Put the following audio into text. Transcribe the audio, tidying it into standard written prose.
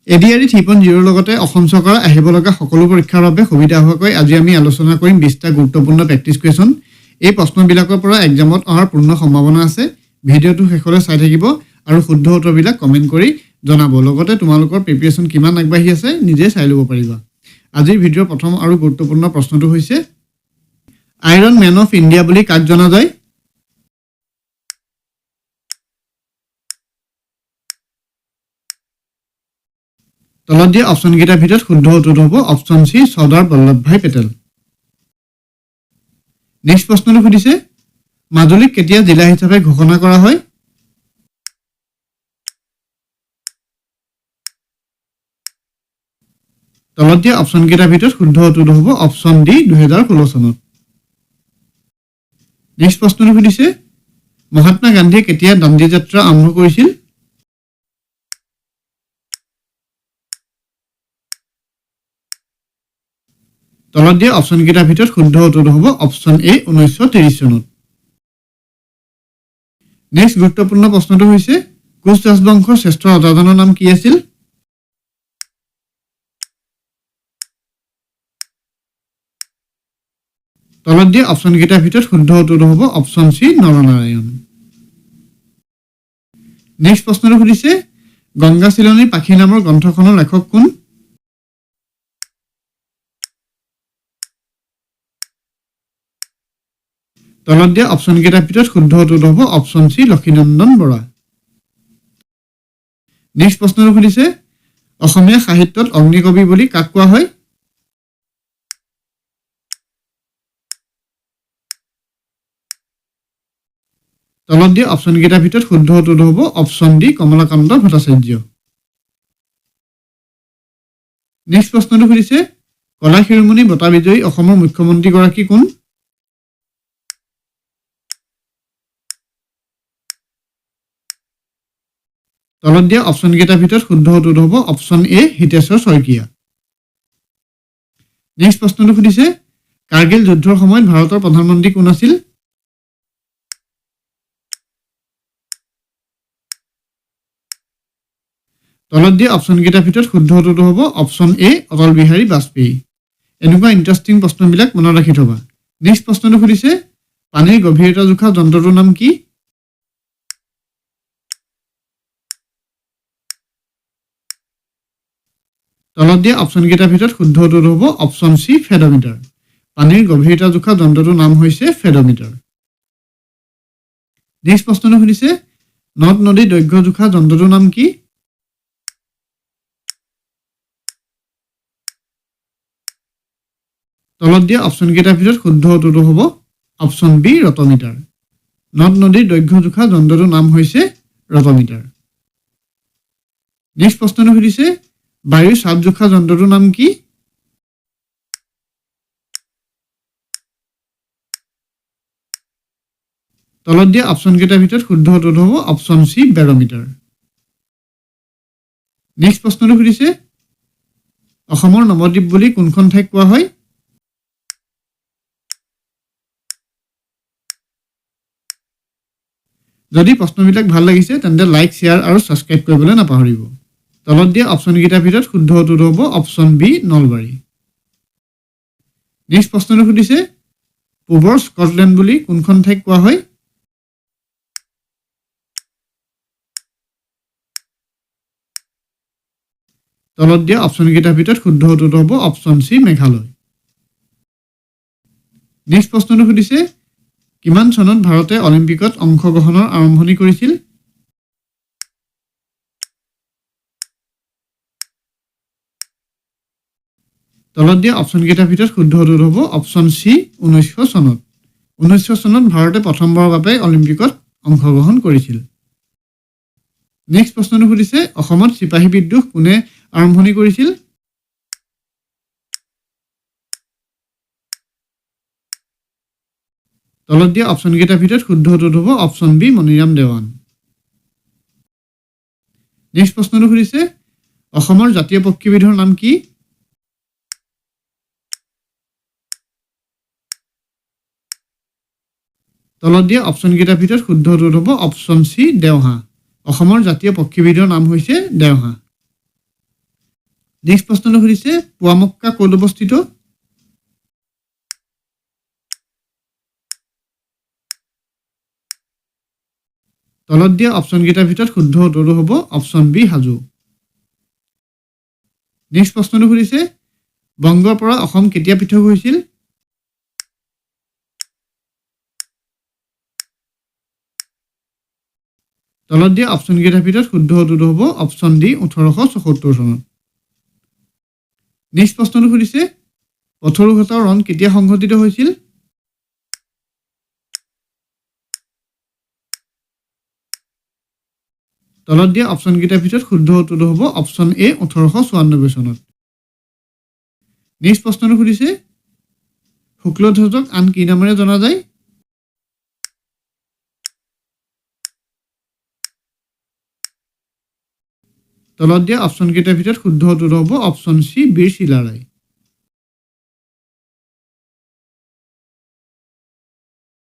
ADRE 3.0ৰ লগতে অসম চৰকাৰৰ আহিব লগা সকলো পৰীক্ষাৰ বাবে সুবিধা হোৱাকৈ আজি আমি আলোচনা কৰিম 20টা গুৰুত্বপূৰ্ণ প্ৰেক্টিছ কুৱেশ্যন। এই প্ৰশ্নবিলাকৰ পৰা এক্সামত অহাৰ পূৰ্ণ সম্ভাৱনা আছে। ভিডিঅ'টো শেষলৈ চাই থাকিব আৰু শুদ্ধ উত্তৰবিলাক কমেণ্ট কৰি জনাব। লগতে তোমালোকৰ প্ৰিপেৰেশ্যন কিমান আগবাঢ়ি আছে নিজে চাই ল'ব পাৰিবা। আজিৰ ভিডিঅ'ৰ প্ৰথম আৰু গুৰুত্বপূৰ্ণ প্ৰশ্নটো হৈছে, আইৰণ মেন অফ ইণ্ডিয়া বুলি কাক জনা যায়? তলত দিয়া অপশ্যনকেইটাৰ ভিতৰত শুদ্ধ উত্তৰটো হ'ব option C, Sardar Vallabhbhai Patel. Next প্ৰশ্নটো সুধিছে, মাজুলীক কেতিয়া জিলা হিচাপে ঘোষণা কৰা হয়? তলত দিয়া অপশ্যনকেইটাৰ ভিতৰত শুদ্ধ উত্তৰটো হ'ব অপশ্যন ডি, 2016 চনত। নেক্সট প্ৰশ্নটো সুধিছে, মহাত্মা গান্ধীয়ে কেতিয়া দাণ্ডি যাত্ৰা আৰম্ভ কৰিছিল? তলত দিয়া অপশ্যনকেইটাৰ ভিতৰত শুদ্ধ উত্তৰটো হ'ব অপশ্যন এ, 1930 চনত। নেক্সট গুৰুত্বপূৰ্ণ প্ৰশ্নটো হৈছে, কোচ ৰাজবংশৰ শ্ৰেষ্ঠ ৰজাজনৰ নাম কি আছিল? তলত দিয়া অপশ্যনকেইটাৰ ভিতৰত শুদ্ধ উত্তৰটো হ'ব অপশ্যন চি, নৰনাৰায়ণ। নেক্সট প্ৰশ্নটো সুধিছে, গংগা চিলনীৰ পাখি নামৰ গ্ৰন্থখনৰ লেখক কোন? তলত দিয়া অপশ্যনকেইটাৰ ভিতৰত শুদ্ধ উত্তৰটো হ'ব option C, Lakshminandan Bora. Next প্ৰশ্নটো সুধিছে, অসমীয়া সাহিত্যত অগ্নিকবি বুলি কাক কোৱা হয়? তলত দিয়া অপশ্যনকেইটাৰ ভিতৰত শুদ্ধ উত্তৰটো হ'ব option D, Kamalakanta Bhattacharya. Next প্ৰশ্নটো সুধিছে, কলা শিৰোমণি বঁটা বিজয়ী অসমৰ মুখ্যমন্ত্ৰীগৰাকী কোন? তলত দিয়া অপশ্যনকেইটাৰ ভিতৰত শুদ্ধ উত্তৰটো হ'ব option A, Hiteswar Saikia. Next প্ৰশ্নটো সুধিছে, কাৰ্গিল যুদ্ধৰ সময়ত ভাৰতৰ প্ৰধানমন্ত্ৰী কোন আছিল? তলত দিয়া অপশ্যনকেইটাৰ ভিতৰত শুদ্ধ উত্তৰটো হ'ব অপশ্যন এ, অটল বিহাৰী বাজপেয়ী। এনেকুৱা ইণ্টাৰেষ্টিং প্ৰশ্নবিলাক মনত ৰাখি থবা। নেক্সট প্ৰশ্নটো সুধিছে, পানীৰ গভীৰতা জোখা যন্ত্ৰটোৰ নাম কি? তলত দিয়া অপশ্যনকেইটাৰ ভিতৰত শুদ্ধ উত্তৰটো হ'ব অপশ্যন চি, ফেডোমিটাৰ। পানীৰ গভীৰতা জোখা যন্ত্ৰটোৰ নাম হৈছে ফেডোমিটাৰ। নেক্সট প্ৰশ্নটো সুধিছে, নদ নদীৰ দৈৰ্ঘ্য জোখা যন্ত্ৰটোৰ নাম কি? তলত দিয়া অপশ্যনকেইটাৰ ভিতৰত শুদ্ধ উত্তৰটো হ'ব অপশ্যন বি, ৰটমিটাৰ। নদ নদীৰ দৈৰ্ঘ্য জোখা যন্ত্ৰটোৰ নাম হৈছে ৰটমিটাৰ। নেক্সট প্ৰশ্নটো সুধিছে, বায়ুৰ চাপ জোখা যন্ত্ৰটোৰ নাম কি? তলত দিয়া অপশ্যনকেইটাৰ ভিতৰত শুদ্ধ উত্তৰটো হ'ব অপশ্যন চি, বেৰমিটাৰ। নেক্সট প্ৰশ্নটো সুধিছে, অসমৰ নৱদ্বীপ বুলি কোনখন ঠাইক কোৱা হয়? যদি প্ৰশ্নবিলাক ভাল লাগিছে তেন্তে লাইক, শ্বেয়াৰ আৰু ছাবস্ক্ৰাইব কৰিবলৈ নাপাহৰিব। তলত দিয়া অপশ্যনকেইটাৰ ভিতৰত শুদ্ধ উত্তৰটো হ'ব অপশ্যন বি, নলবাৰী। নেক্সট প্ৰশ্নটো সুধিছে, পূবৰ স্কটলেণ্ড বুলি কোনখন ঠাইক কোৱা হয়? তলত দিয়া অপশ্যনকেইটাৰ ভিতৰত শুদ্ধ উত্তৰটো হ'ব অপশ্যন চি, মেঘালয়। নেক্সট প্ৰশ্নটো সুধিছে, কিমান চনত ভাৰতে অলিম্পিকত অংশগ্ৰহণৰ আৰম্ভণি কৰিছিল? তলত দিয়া অপশ্যনকেইটাৰ ভিতৰত শুদ্ধ উত্তৰটো হ'ব অপশ্যন চি, 1900 চনত। 1900 চনত ভাৰতে প্ৰথমবাৰৰ বাবে অলিম্পিকত অংশগ্ৰহণ কৰিছিল। নেক্সট প্ৰশ্নটো সুধিছে, অসমত চিপাহী বিদ্ৰোহ কোনে আৰম্ভণি কৰিছিল? তলত দিয়া অপশ্যনকেইটাৰ ভিতৰত শুদ্ধ উত্তৰটো হ'ব option B, Maniram Dewan. Next প্ৰশ্নটো সুধিছে, অসমৰ জাতীয় পক্ষীবিধৰ নাম কি? তলত দিয়া অপশ্যনকেইটাৰ ভিতৰত শুদ্ধ উত্তৰটো হ'ব অপশ্যন চি, দেওহাঁহ। অসমৰ জাতীয় পক্ষীবিধৰ নাম হৈছে দেওহাঁহ। নেক্সট প্ৰশ্নটো সুধিছে, পোৱামক্কা ক'ত অৱস্থিত? তলত দিয়া অপশ্যনকেইটাৰ ভিতৰত শুদ্ধ উত্তৰটো হ'ব অপশ্যন বি, হাজো। নেক্সট প্ৰশ্নটো সুধিছে, বংগৰ পৰা অসম কেতিয়া পৃথক হৈছিল? তলত দিয়া অপশ্যনকেইটাৰ ভিতৰত শুদ্ধ উত্তৰটো হ'ব অপশ্যন ডি, 1874 চনত। নেক্সট প্ৰশ্নটো সুধিছে, পথৰুঘাটৰ ৰণ কেতিয়া সংঘটিত হৈছিল? তলত দিয়া অপশ্যনকেইটাৰ ভিতৰত শুদ্ধ উত্তৰটো হ'ব অপশ্যন এ, 1894 চনত। নেক্সট প্ৰশ্নটো সুধিছে, শুক্লধ্বজক আন কি নামেৰে জনা যায়? তলত দিয়া অপশ্যনকেইটাৰ ভিতৰত শুদ্ধ উত্তৰটো হ'ব অপশ্যন চি, বীৰ চিলাৰায়।